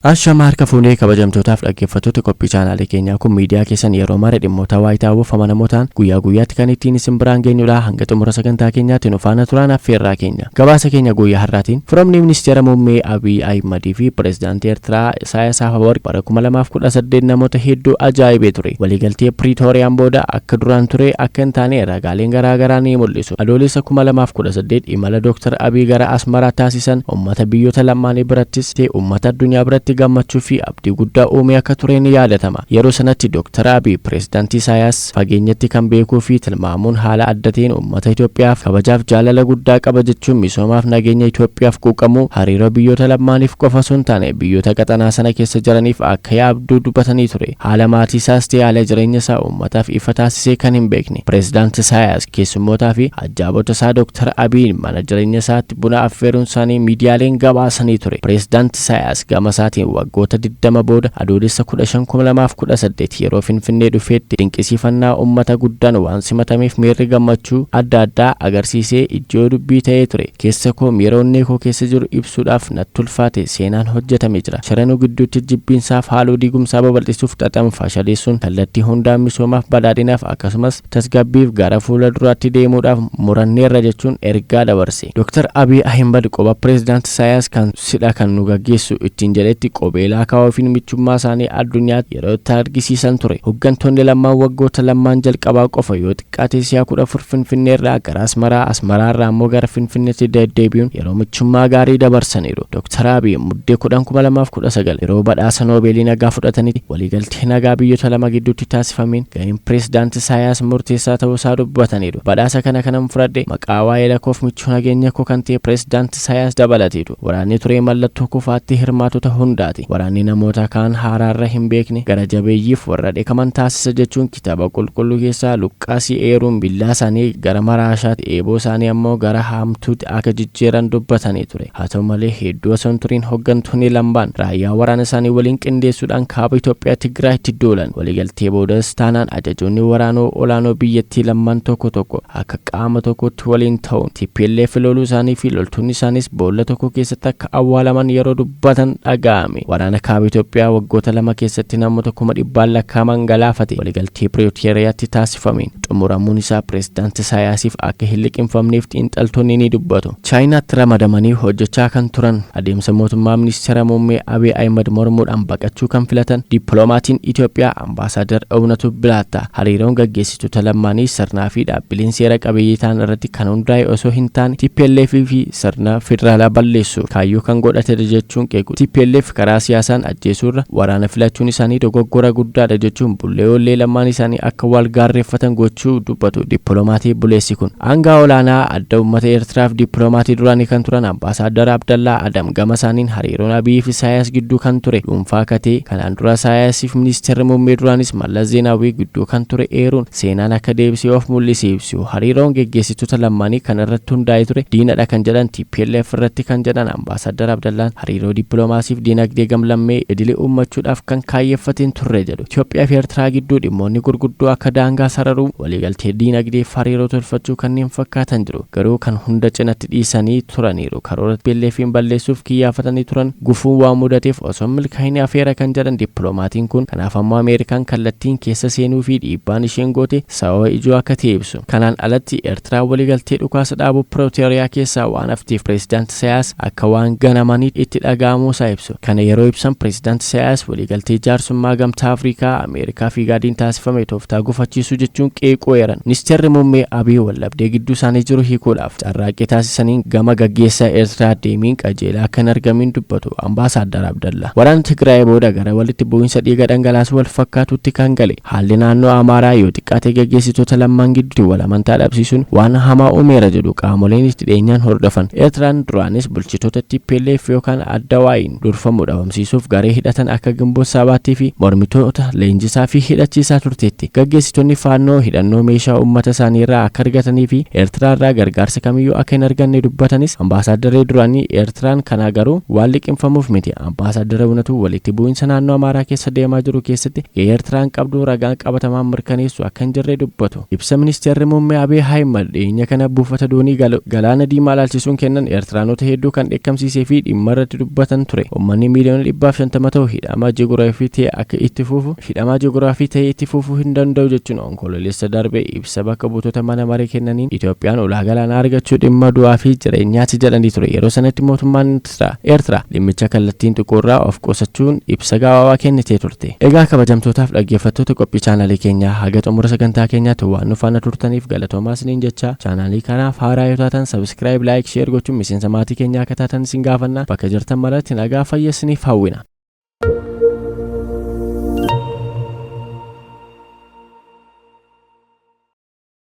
Ashama harka fuunee kabajamtootaaf dhaggeeffattoota qophii chaanaalee keenyaa kun miidiyaa keessan yeroo mara dhimmoota waayitaawwaf amanamoo ta'an guyyaa guyyaatti kan ittiin isin biraan geenyudha. Hanga xumura sagantaa keenyaatti nu faana turaan affeerraa keenya. Gabaasa keenya guyyaa har'aatiin firoomni ministeera muummee Abiy Ahimadii fi pireezidaantii Eertiraa Isaayaas Afawarqi bara 2018 namoota hedduu ajaa'ibee ture. Waliigaltee Piriitooriyaan booda akka duraan ture akka hin taane ragaaleen garaa garaa ni mul'isu. Adoolessa 2018 imala Dooktar Abiy gara Asmaraa taasisan uummata biyyoota lamaanii birattis ta'e uummata addunyaa biratti gammachuu fi abdii guddaa uumee akka ture ni yaadatama. Yeroo sanatti Dooktar Abiy pireezidaantii Isaayaas fageenyatti kan beekuu fi tilmaamuun haala adda ta'een uummata Itoophiyaaf kabajaaf jaalala guddaa qaba jechuun misoomaaf nageenya Itoophiyaaf quuqamuu hariiroo biyyoota lamaaniif qofa osoo hin taane biyyoota qaxanaa sana keessa jiraniif akka yaabduu dubbatanii ture. Haala maatii isaas ta'e haala jireenya isaa uummataaf ifa taasisee kan hin beekne. Pireezidaanti Isaayaas keessummootaa fi ajjaabota isaa Dooktar Abiy mana jireenya isaatti buna affeeruun isaanii miidiyaaleen gabaasanii ture. Pireezidaanti Isaayaas gama isaatiin waggoota 20 booda Adoolessa 15, 2018 yeroo Finfinnee dhufeetti dinqisiifannaa uummata guddaan waan simatameef miirri gammachuu adda addaa agarsiisee ijoo dubbii ta'ee ture. Keessa koo miira onnee koo keessa jiru ibsuudhaaf natti ulfaate seenaan hojjetame jira. Sharanuu gidduutti jibbiinsaaf haaloo diigumsaa babal'isuuf xaxamu fashaleessuun kallattii hundaan misoomaaf badhaadhinaaf akkasumas tasgabbiif gara fuula duraatti deemuudhaaf muranneerra jechuun ergaa dabarse. Dooktar Abiy Ahimad qoba pireezidaanti Isaayaas kan sidha kan nu gaggeessu ittiin jedhetti qobeelaa kaa'uufiin michummaa isaanii addunyaatti yeroo itti argisiisan ture. Hooggantoonni lamaan waggoota lamaan jalqabaa qofa yoo xiqqaate si'a 14 Finfinneerraa gara Asmaraa, Asmaraarraa immoo gara Finfinneetti deddeebi'uun yeroo michummaa gaarii dabarsaniiru. Dooktar Abiy Muddee 10, 2019 yeroo badhaasa Noobeelii nagaa fudhatanitti waliigaltee nagaa biyyoota lama gidduutti taasifameen gaheen pireezidaanti Isaayaas murteessaa ta'uu isaa dubbataniiru. Badhaasa kana kanan fudhadhe maqaa waa'ee lakoof michuu nageenya koo kan ta'e pireezidaanti Isaayaas dabalateetu. Waraanni ture mallattoo kufaatti hirmaatota hundaati. Waraanni namoota kaan haaraarra hin beekne gara jabeeyyiif warra dheekaman taasisa jechuun kitaaba qulqulluu keessaa Luqqaasii eeruun billaa isaanii gara maraashaatti eeboo isaanii ammoo gara haamtuutti akka jijjiiran dubbatanii ture. Haa ta'u malee hedduu osoo hin turiin hooggantoonni lambaan raayyaa waraana isaanii waliin qindeessuudhaan kaaba Itoophiyaa Tigraayitti duulan. Waliigaltee boodas taanaan ajajoonni waraanoo olaanoo biyyattii lammaan tokko tokko akka qaama tokkotti waliin ta'uun TPLF loluu isaanii fi loltoonni isaanis boolla tokko keessatti akka awwaalaman yeroo dubbatan dhaga'ame. Waraana kaaba Itoophiyaa waggoota lama keessatti namoota 100,000 lakkaa'aman galaafate waliigaltee Piriitooriyaatti taasifameen xumuramuun isaa pireezidaanti Isaayaasiif akka hin liqimfamneef xiinxaltoonni ni dubbatu. Chaayinaatti ramadamanii hojjechaa kan turan adeemsa mootummaa ministeera muummee Abiy Ahimad mormuudhaan baqachuu kan filatan dippiloomatiin Itoophiyaa Ambaasaadar Ewunatu Bilaatta hariiroon gaggeessitoota lamaanii sirnaa fi dhaabbileen seera qabeeyyii ta'an irratti kan hundaa'e osoo hin taane TPLF fi sirna federaalaa balleessuuf kaayyoo kan godhatedha jechuun qeequ. TPLF karaa siyaasaan ajjeesuurra waraana filachuun isaanii dogoggora guddaadha jechuun bullee ollee lamaan isaanii akka wal gaarreeffatan gochuu dubbatu dippiloomatii buleessi kun. Aangaa olaanaa adda uummata Eertiraaf dippiloomatii duraanii kan turan Ambaasaadar Abdallaa Adam gama isaaniin hariiroon Abiy fi Isaayaas gidduu kan ture dhuunfaa katee kanaan dura Isaayaasiif ministeerri muummee duraanis Mallas Zeenaawii gidduu kan ture eeruun seenaan akka deebisee of mul'ise ibsu. Hariiroon geggeessitoota lamaanii kan irratti hundaa'ee ture diinadha kan jedhan TPLF irratti kan jedhan Ambaasaadar Abdallaan hariiroo dippiloomaasiif diinagdee gamlammee idilee uummachuudhaaf kan kaayyeeffateen turre jedhu. Itoophiyaa fi Eertiraa gidduu dhimmoonni gurguddoo akka daangaa sararuu, waliigaltee diinagdee fi hariiroo tolfachuu kanneen fakkaatan jiru. Garuu kan hunda cinatti dhiisanii turaniiru. Karoora TPLF'n balleessuuf kiyyaafatanii turan gufuun waan mudateef osoo milkaa'inni afeera kan jedhan dippiloomatiin kun kanaaf ammoo Ameerikaan kallattiin keessa seenuu fi dhiibbaan isheen goote sababa ijoo akka ta'e ibsu. Kanaan alatti Eertiraan waliigaltee dhukaasa dhaabuu Pirootooriyaa keessaa waan hafteef pireezidaanti Isaayaas akka waan ganamanii itti dhaga'amuu isaa ibsu. Kana yeroo ibsan pireezidaanti Isaayaas waliigaltee jaarsummaa gamtaa Afrikaa, Ameerikaa fi Igaadiin taasifame tooftaa gufachiisuu jechuun qeequu eeran. Ministeerri muummee Abiy waldhabdee gidduu isaanii jiru hiikuudhaaf carraaqqii taasisaniin gama gaggeessaa Eertiraa deemiin qajeelaa akka hin argamin dubbatu Ambaasaadar Abdalla. Waraana Tigraay booda gara walitti bu'iinsa dhiiga dhangalaasuu wal fakkaatutti kan gale haalli naannoo Amaaraa yoo xiqqaate gaggeessitoota lamaan gidduutti wal amantaa dhabsiisuun waan hamaa uumeera jedhu qaamoleen itti dhiyeenyaan hordofan. Eertiraan duraanis bulchitoota TPLF yookaan adda waa'iin durfamu jedhamu dhabamsiisuuf garee hidhatan akka Ginboot Sabaattii fi mormitoota leenjisaa fi hidhachiisaa turteetti. Gaggeessitoonni Faannoo hidhannoo meeshaa uummata isaanii irraa akka argatanii fi Eertiraa irraa gargaarsa kamiyyuu akka hin arganne dubbatanis, ambaasaaddarri duraanii Eertiraan kana garuu waan liqimfamuuf miti. Ambaasaaddara Wunatu walitti bu'iinsa naannoo Amaaraa keessa deemaa jiru keessatti gahee Eertiraan qabdu ragaan qabatamaan mirkaneessu akka hin jirre dubbatu. Ibsa Ministeerri Muummee Abiy Ahimad dhiyeenya kana buufata doonii Galaana Diimaa ilaalchisuun kennan Eertiraanota hedduu kan dheekkamsiisee fi dhimma irratti dubbatan ture. Uummanni miiliyoona 150 ta'u hidhamaa ji'oogiraafii ta'e akka itti fufu hidhamaa ji'oogiraafii ta'ee itti fufuu hin danda'u jechuun Onkololeessa darbe ibsa bakka buutota mana maree kennaniin Itoophiyaan ulaa galaanaa argachuu dhimma du'aa fi jireenyaati jedhanii ture. Yeroo sanatti mootummaan Eertiraa dhimmicha kallattiin tuquurraa of qusachuun ibsa gabaabaa kennitee turte. Egaa kabajamtootaaf dhaggeeffattoota qophii chaanaalii keenyaa, haga xumura sagantaa keenyaatti waan nu faana turtaniif galatoomaa isiniin jecha, chaanaalii kanaaf haaraa yoo taatan subscribe, like, share gochuun miseensa maatii keenyaa akka taatan isin gaafanna. Bakka jirtan maratti nagaa fayya isiniif hawwina.